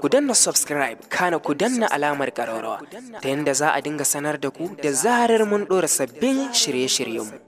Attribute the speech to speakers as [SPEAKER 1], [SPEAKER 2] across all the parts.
[SPEAKER 1] Ku danna subscribe, kana ku danna alamar ƙararrawa ta yadda za a dinga sanar da ku da zarar mun ɗora sabbin shirye-shiryenmu.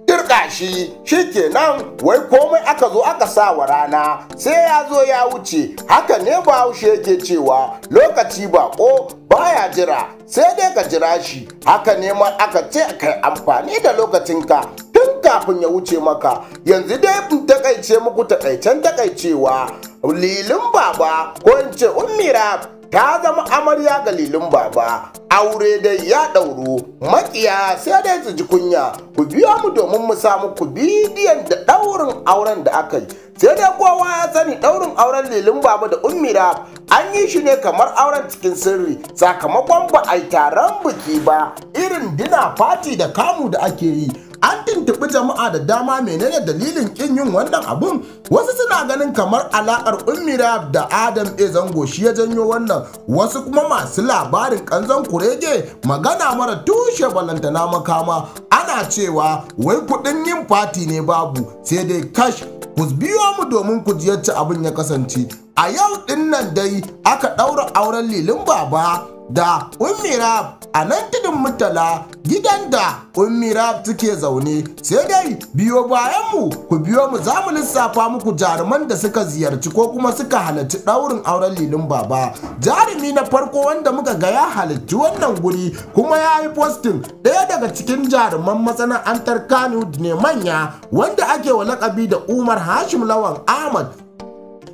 [SPEAKER 2] Dirka shi shikenan, wai komai aka zo aka sa wa rana sai ya zo ya wuce. Haka ne Bahaushe yake cewa lokaci bako baya jira, sai dai ka jira shi. Haka ne ma aka ce kai amfani da lokacinka tun kafin ya wuce maka. Yanzu dai in takaice muku takaicen takaicewa, Lilin Baba ko in ce Ummi Rab ta zama amarya ga Lilin Baba. Aure dai ya ɗauru, makiya sai dai su ji kunya. Ku biyo mu domin mu samu ku bidiyon da ɗaurin auren da aka yi. Sai dai kowa ya sani ɗaurin auren Lilin Baba da Ummi Rab an yi shi ne kamar auren cikin sirri, sakamakon ba a yi taron biki ba irin dina fati da kamu da ake yi. An tuntuɓi jama'a da dama menene dalilin ƙin yin wannan abun. Wasu suna ganin kamar alaƙar Ummi Rab da Adam A Zango shi ya janyo wannan, wasu kuma masu labarin ƙanzon kurege magana mara tushe balantana makama, ana cewa wai kuɗin yin fati ne babu. Sai dai kash, ku biyo mu domin ku ji yacce abin ya kasance. A yau ɗin nan dai aka ɗaura auren Lilin Baba da Ummi Rab a nan tudun Murtala, gidan da Ummi Rab suke zaune. Sai dai biyo bayan mu, ku biyo mu za mu lissafa muku jaruman da suka ziyarci ko kuma suka halarci ɗaurin auren Lilin Baba. Jarumi na farko wanda muka ga ya halarci wannan guri kuma ya yi posting, ɗaya daga cikin jaruman masana'antar Kano ne manya wanda ake wa lakabi da Umar Hashim Lawan Ahmad,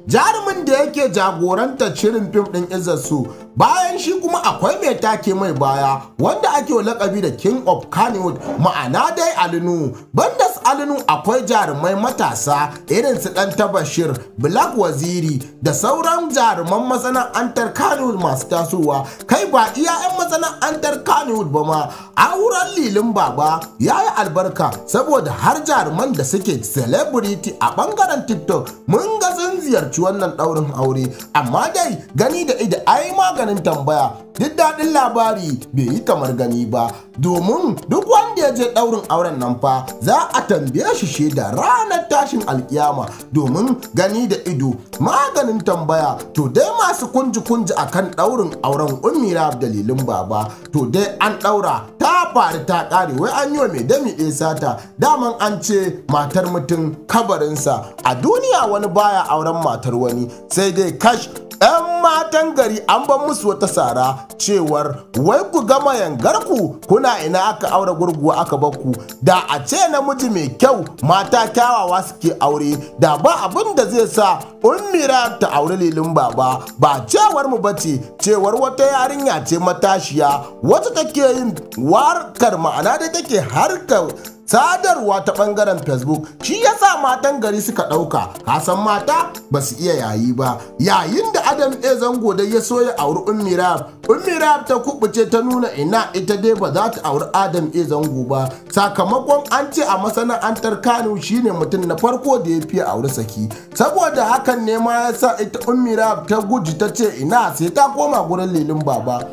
[SPEAKER 2] jarumin da yake jagorantar shirin fim ɗin Izzarsu. Bayan shi kuma akwai mai take mai baya wanda ake lakabi da King of Kannywood, ma'ana dai Alinu. Banda su Alinu akwai jarumai matasa irin su Dan Tabashir, Black Waziri da sauran jaruman masana'antar Kannywood masu tasowa. Kai ba iya 'yan masana'antar Kannywood ba ma, auren Lilin Baba ya yi albarka saboda har jaruman da suke celebrity a bangaren TikTok mun ga sun ziyarci wannan ɗaurin aure. Amma dai gani da ido ai maganin tambaya, duk daɗin labari bai yi kamar gani ba, domin duk wanda ya je ɗaurin auren nan fa za a tambaye shi shaida ranar tashin alkiyama, domin gani da ido maganin tambaya. To dai masu kunji-kunji akan ɗaurin auren Ummi Rab da Lilin Baba, to dai an ɗaura ta faru ta ƙare, wai an yi wa mai dami ɗaya sata. Daman an ce matar mutum kabarinsa. A duniya wani baya auren matar wani. Sai dai kash, 'yan matan gari an ban musu wata sara cewar wai ku gama yangarku kuna ina aka aure gurguwa aka bakku. Da a ce namiji mai kyau mata kyawawa suke aure, da ba abin da zai sa Ummi Rab ta aure Lilin Baba. Ba cewar mu bace, cewar wata yarinya ce matashiya wacce take yin warkar, ma'ana da take harkar sadarwa ta bangaren Facebook. Shi yasa matan gari suka dauka, kasan mata ba su iya yayi ba. Yayin da Adam A Zango dai ya so ya auri Ummi Rab, Ummi Rab ta kubuce ta nuna ina ita dai ba za ta auri Adam A Zango ba, sakamakon an ce a masana'antar Kano shine mutum na farko da ya fiye auri saki. Saboda hakan ne ma yasa ita Ummi Rab ta guji ta ce ina sai ta koma gurin Lilin Baba.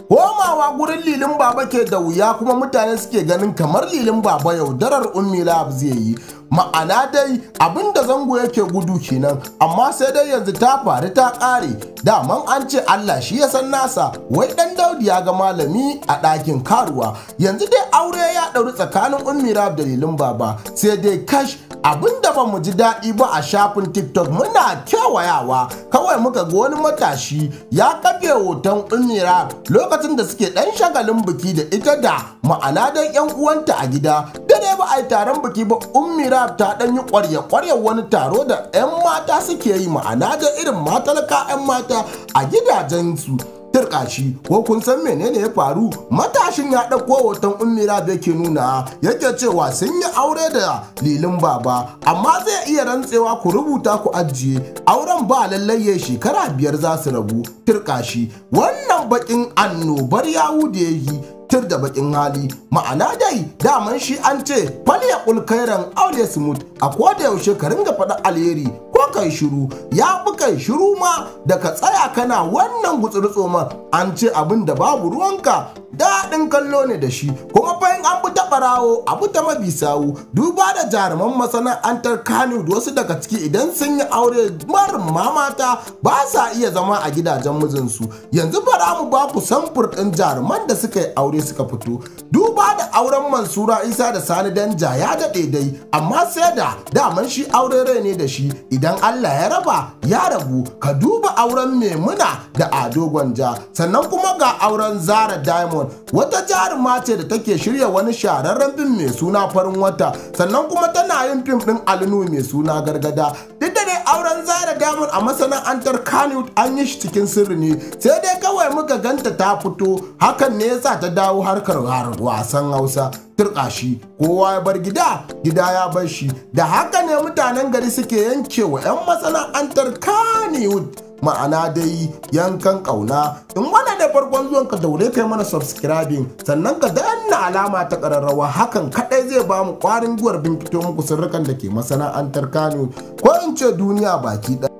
[SPEAKER 2] Komawa gurin Lilin Baba ke da wuya, kuma mutane suke ganin kamar Lilin Baba yaudarar Ummi Rab zai yi. Ma'ana dai abinda Zango yake gudu kenan, amma sai dai yanzu ta faru ta ƙare. Daman an ce Allah shi ya san nasa, wai dan Daudi ya ga malami a ɗakin karuwa. Yanzu dai aure ya ɗauri tsakanin Ummi Rab da Lilin Baba. Sai dai kash, abinda ba mu ji daɗi ba, a shafin TikTok muna kewayawa kawai muka ga wani matashi ya kafe hoton Ummi Rab lokacin da suke ɗan shagalin biki da ita da ma'ana dai 'yan uwanta a gida. Da dai ba a yi taron biki ba, Ummi Rab ta ɗan yi ƙwarya-ƙwarya wani taro da 'yan mata suke yi, ma'ana da irin matalaka 'yan mata a gidajensu. Turkashi, ko kun san menene ya faru? Matashin ya ɗauko hoton Ummi Rab yake nuna, yake cewa sun yi aure da Lilin Baba, amma zai iya rantsewa, ku rubuta ku ajiye, auren ba lallai ya shekara 5 za su rabu. Turkashi, wannan bakin annobar yawu da ya yi tir da bakin hali. Ma'ana dai daman shi an ce falya kulkairan aure smooth, a koda yaushe ka ringa faɗa alheri ko Ko kai shiru ya fi kai shiru ma da ka tsaya kana wannan gutsuri tsoman. An ce abin da babu ruwanka daɗin kallo ne da shi. Kuma fa in an bi ta ɓarawo abu ta mabi sawu. Duba da jaruman masana'antar Kannywood, wasu daga ciki idan sun yi aure marin mamata ba sa iya zama a gidajen mijinsu. Yanzu bara mu ba ku samfur ɗin jaruman da suka yi aure suka fito. Duba da auren Mansura Isa da Sani Danja ya daɗe dai, amma sai da daman shi aure rai ne da shi, idan Allah ya raba ya rabu. Ka duba auren Maimuna da Ado Gwanja. Sannan kuma ga auren Zara Diamond, wata jaruma ce da take shirya wani shahararren fim mai suna Farin Wata, sannan kuma tana yin fim ɗin Alinu mai suna Gargada. Duk da dai auren Zara Diamond a masana'antar Kannywood an yi shi cikin sirri ne, sai dai kawai muka ganta ta fito, hakan ne yasa ta dawo harkar wasan Hausa. Turka shi, kowa ya bar gida, gida ya bar shi. Da haka ne mutanen gari suke yankewa 'yan masana'antar Kannywood ma'ana dai yankan kauna. In wannan da farkon zuwan ka, daure kai mana subscribing, sannan ka danna alama ta kararrawa. Hakan kadai zai ba mu kwarin gwiwar binkito muku sirrukan da ke masana'antar Kannywood, ko in ce duniya baki ɗaya.